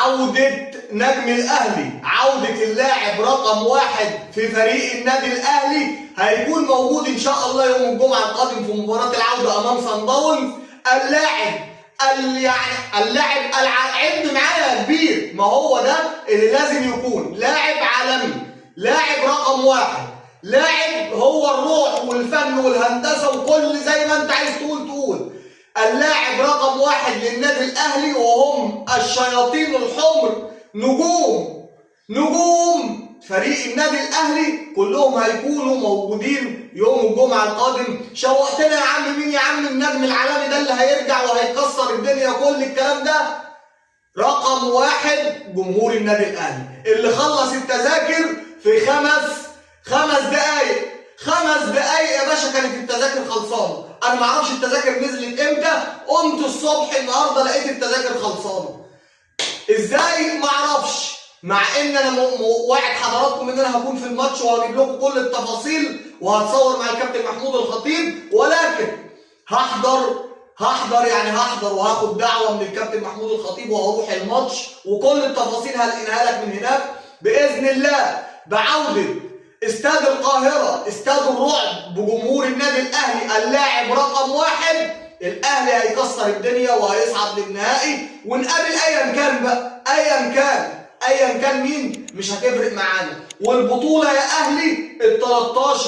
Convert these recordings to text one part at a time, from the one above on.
عودة نجم الأهلي، عودة اللاعب رقم واحد في فريق النادي الأهلي هيكون موجود إن شاء الله يوم الجمعة القادم في مباراة العودة أمام صن داونز. اللاعب يعني اللاعب عد معايا يا كبير، ما هو ده اللي لازم يكون لاعب عالمي، لاعب رقم واحد، لاعب هو الروح والفن والهندسة وكل زي ما انت عايز تقول تقول. اللاعب رقم واحد للنادي الاهلي وهم الشياطين الحمر، نجوم فريق النادي الاهلي كلهم هيكونوا موجودين يوم الجمعة القادم. شوقتنا يا عم، مين يا عم النجم العالمي ده اللي هيرجع وهيكسر الدنيا كل الكلام ده؟ رقم واحد جمهور النادي الاهلي اللي خلص التذاكر في خمس دقايق. 5 دقايق يا باشا كانت التذاكر خلصانه. انا ما اعرفش التذاكر نزلت امتى، قمت الصبح النهارده لقيت التذاكر خلصانه. ازاي ما اعرفش، مع ان انا واعد حضراتكم ان انا هكون في الماتش وهجيب لكم كل التفاصيل وهتصور مع الكابتن محمود الخطيب، ولكن هحضر يعني هحضر وهاخد دعوه من الكابتن محمود الخطيب وهروح الماتش وكل التفاصيل هلقينها لك من هناك باذن الله. بعوده استاد القاهرة، استاد الرعب بجمهور النادي الاهلي، اللاعب رقم واحد، الاهلي هيكسر الدنيا وهيصعد للنهائي ونقابل ايا كان بقى، ايا كان مين مش هتفرق معانا. والبطوله يا اهلي ال 13،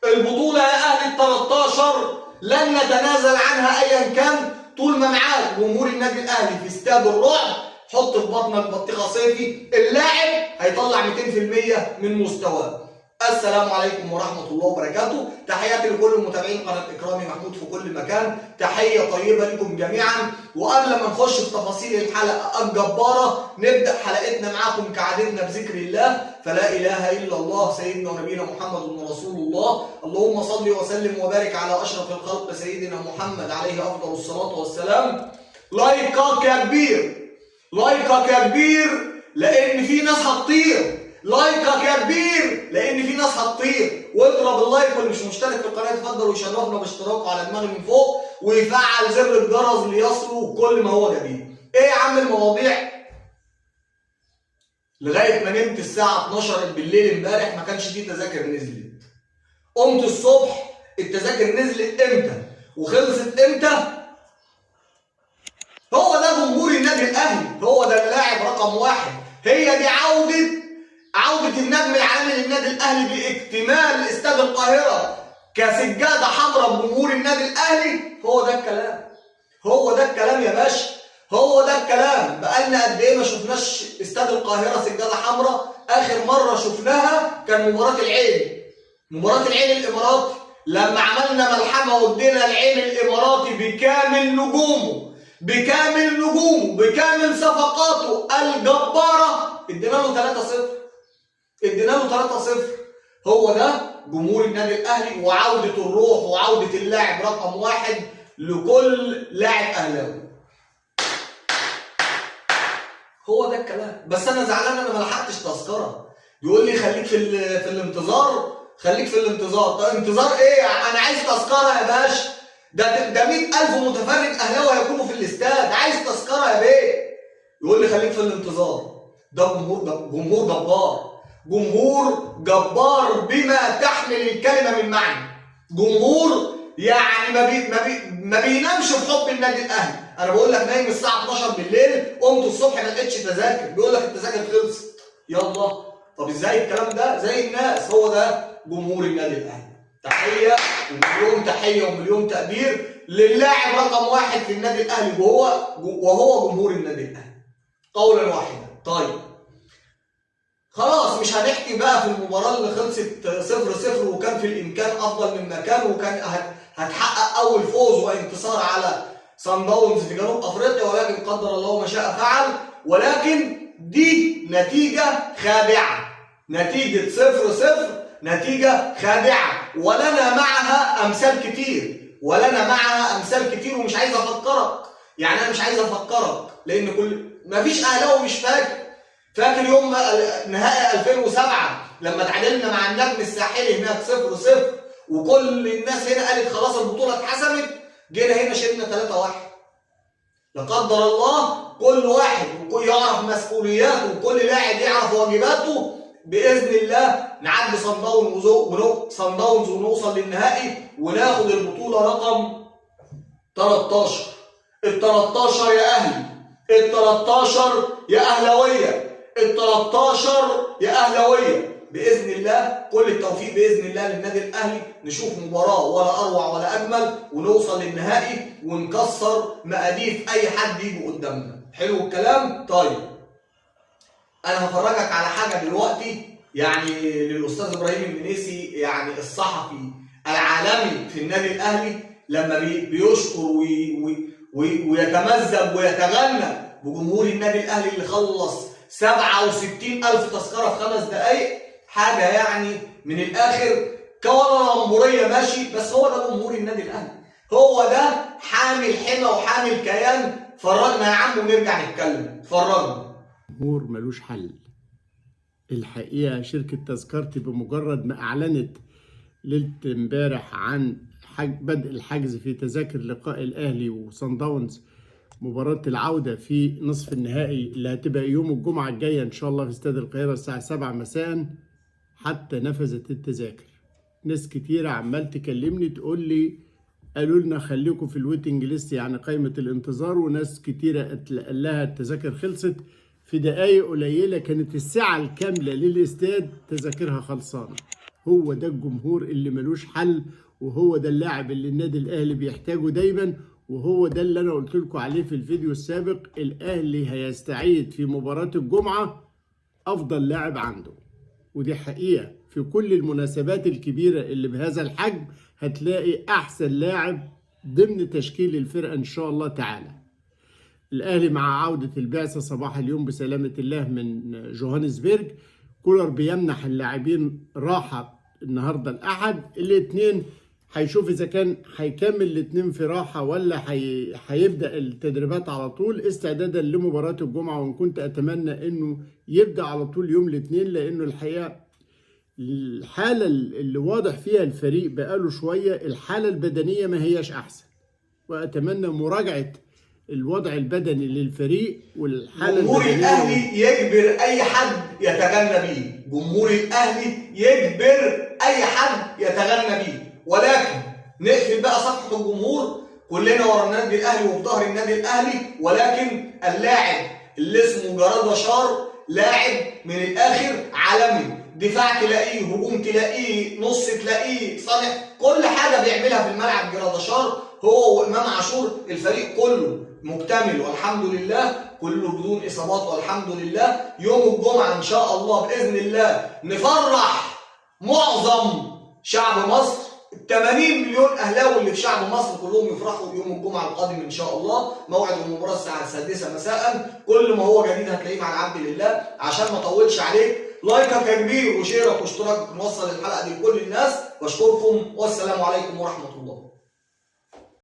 البطولة يا اهلي ال 13 لن نتنازل عنها ايا كان، طول ما معاك جمهور النادي الاهلي في استاد الرعب. حط في بطنك بطيخه صيفي، اللاعب هيطلع 200% من مستواه. السلام عليكم ورحمة الله وبركاته، تحياتي لكل متابعين قناة إكرامي محمود في كل مكان، تحية طيبة لكم جميعا. وقبل ما نخش في تفاصيل الحلقة الجبارة نبدأ حلقتنا معاكم كعادتنا بذكر الله، فلا إله إلا الله سيدنا ونبينا محمد رسول الله، اللهم صل وسلم وبارك على أشرف الخلق سيدنا محمد عليه أفضل الصلاة والسلام. لايكك يا كبير، لايكك يا كبير، لأن في ناس هتطير. لايكك يا كبير لان في ناس هتطير. واضرب ال like، واللي مش مشترك في القناة يتفضل ويشرفنا باشتراكه على دماغي من فوق ويفعل زر الجرس ليصله كل ما هو جديد. ايه يا عم المواضيع؟ لغاية ما نمت الساعة 12 بالليل امبارح ما كانش فيه تذاكر نزلت. قمت الصبح التذاكر نزلت امتى وخلصت امتى؟ هو ده جمهور النادي الاهلي، هو ده اللاعب رقم واحد، هي دي عودة النجم العالمي للنادي الأهلي باكتمال استاد القاهرة كسجادة حمراء بجمهور النادي الأهلي. هو ده الكلام، هو ده الكلام يا باشا، هو ده الكلام. بقالنا قد إيه ما شفناش استاد القاهرة سجادة حمراء؟ آخر مرة شفناها كان مباراة العين، مباراة العين الإماراتي، لما عملنا ملحمة وادينا العين الإماراتي بكامل نجومه، بكامل نجومه، بكامل صفقاته الجبارة، ادينا له 3-0، ادينا له 3-0. هو ده جمهور النادي الاهلي وعوده الروح وعوده اللاعب رقم واحد لكل لاعب اهلاوي. هو ده الكلام. بس انا زعلان انا ما لحقتش تذكره. يقول لي خليك في الانتظار، خليك في الانتظار. طب انتظار ايه؟ انا عايز تذكره يا باشا. ده 100,000 متفرج اهلاوي هيكونوا في الاستاد، عايز تذكره يا بيه. يقول لي خليك في الانتظار. ده جمهور جبار، جمهور جبار بما تحمل الكلمة من معنى. جمهور يعني ما بينامش في حب النادي الاهلي. انا بقول لك نايم الساعة 12 بالليل، قمت الصبح ما لقيتش تذاكر، بيقول لك التذاكر خلصت. يلا طب ازاي الكلام ده؟ زي الناس. هو ده جمهور النادي الاهلي. تحية ومليون تحية ومليون تقدير للاعب رقم واحد في النادي الاهلي وهو جمهور النادي الاهلي قولا واحدا. طيب خلاص مش هنحكي بقى في المباراة اللي خلصت 0-0 وكان في الإمكان أفضل مما كان، وكان هتحقق أول فوز وانتصار على صن داونز في جنوب أفريقيا، ولكن قدر الله ما شاء فعل. ولكن دي نتيجة خادعة، نتيجة 0-0 نتيجة خادعة، ولنا معها أمثال كتير، ولنا معها أمثال كتير. ومش عايز أفكرك، يعني أنا مش عايز أفكرك لأن كل مفيش أهلاوي مش فاكر. فاكر يوم نهائي 2007 لما تعادلنا مع النجم الساحلي هناك 0-0 وكل الناس هنا قالت خلاص البطولة اتحسمت، جينا هنا شلنا 3-1. لا قدر الله كل واحد يعرف مسؤولياته وكل لاعب يعرف واجباته، باذن الله نعدي صن داونز ونوصل للنهائي وناخد البطولة رقم 13. ال 13 يا اهلي، ال 13 يا اهلاويه، ال 13 يا اهلاويه باذن الله. كل التوفيق باذن الله للنادي الاهلي، نشوف مباراة ولا اروع ولا اجمل، ونوصل للنهائي ونكسر مقاديف اي حد يجي قدامنا. حلو الكلام؟ طيب انا هفرجك على حاجة دلوقتي يعني للاستاذ ابراهيم المنيسي، يعني الصحفي العالمي في النادي الاهلي، لما بيشكر ويتمزج ويتغنى بجمهور النادي الاهلي اللي خلص 67,000 تذكره في 5 دقائق. حاجة يعني من الاخر كوالالمبوريه ماشي، بس هو ده جمهور النادي الاهلي، هو ده حامل حمى وحامل كيان. فرجنا يا عم ونرجع نتكلم. فرجنا. جمهور ملوش حل الحقيقة. شركة تذكرتي بمجرد ما اعلنت ليلة امبارح عن بدء الحجز في تذاكر لقاء الاهلي وصن داونز مباراة العودة في نصف النهائي اللي هتبقى يوم الجمعة الجاية ان شاء الله في استاد القاهرة الساعة 7 مساء، حتى نفذت التذاكر. ناس كتيرة عمال تكلمني تقول لي قالوا لنا خليكم في ال waiting list، يعني قائمة الانتظار، وناس كتيرة قال لها التذاكر خلصت في دقايق قليلة. كانت الساعة الكاملة للاستاد تذاكرها خلصانة. هو ده الجمهور اللي ملوش حل، وهو ده اللاعب اللي النادي الأهلي بيحتاجه دايما، وهو ده اللي أنا قلت لكم عليه في الفيديو السابق. الأهلي هيستعيد في مباراة الجمعة أفضل لاعب عنده، ودي حقيقة. في كل المناسبات الكبيرة اللي بهذا الحجم هتلاقي أحسن لاعب ضمن تشكيل الفرقة إن شاء الله تعالى. الأهلي مع عودة البعثة صباح اليوم بسلامة الله من جوهانسبرج، كولر بيمنح اللاعبين راحة النهاردة الأحد. الاثنين هيشوف إذا كان هيكمل الاثنين في راحة ولا هيبدأ التدريبات على طول استعدادا لمباراة الجمعة. وإن كنت أتمنى إنه يبدأ على طول يوم الاثنين، لأنه الحقيقة الحالة اللي واضح فيها الفريق بقاله شوية الحالة البدنية ما هياش أحسن، وأتمنى مراجعة الوضع البدني للفريق والحالة جمهور البدنية. الأهلي يجبر أي حد يتغنى بيه، جمهور الأهلي يجبر أي حد يتغنى بيه. ولكن نقفل بقى صفحة الجمهور، كلنا ورا النادي الأهلي وفي ظهر النادي الأهلي. ولكن اللاعب اللي اسمه جراديشار لاعب من الآخر عالمي، دفاع تلاقيه، هجوم تلاقيه، نص تلاقيه، صانع، كل حاجة بيعملها في الملعب جراديشار هو وإمام عاشور. الفريق كله مكتمل والحمد لله، كله بدون إصابات والحمد لله. يوم الجمعة إن شاء الله بإذن الله نفرح معظم شعب مصر، 80 مليون أهلاوي اللي في شعب مصر كلهم يفرحوا يوم الجمعة القادم إن شاء الله. موعد المباراة الساعة 6 مساء. كل ما هو جديد هتلاقيه مع العبد لله. عشان ما أطولش عليك، لايكك يا كبير وشيرك واشتراكك نوصل الحلقة دي لكل الناس. بشكركم والسلام عليكم ورحمة الله.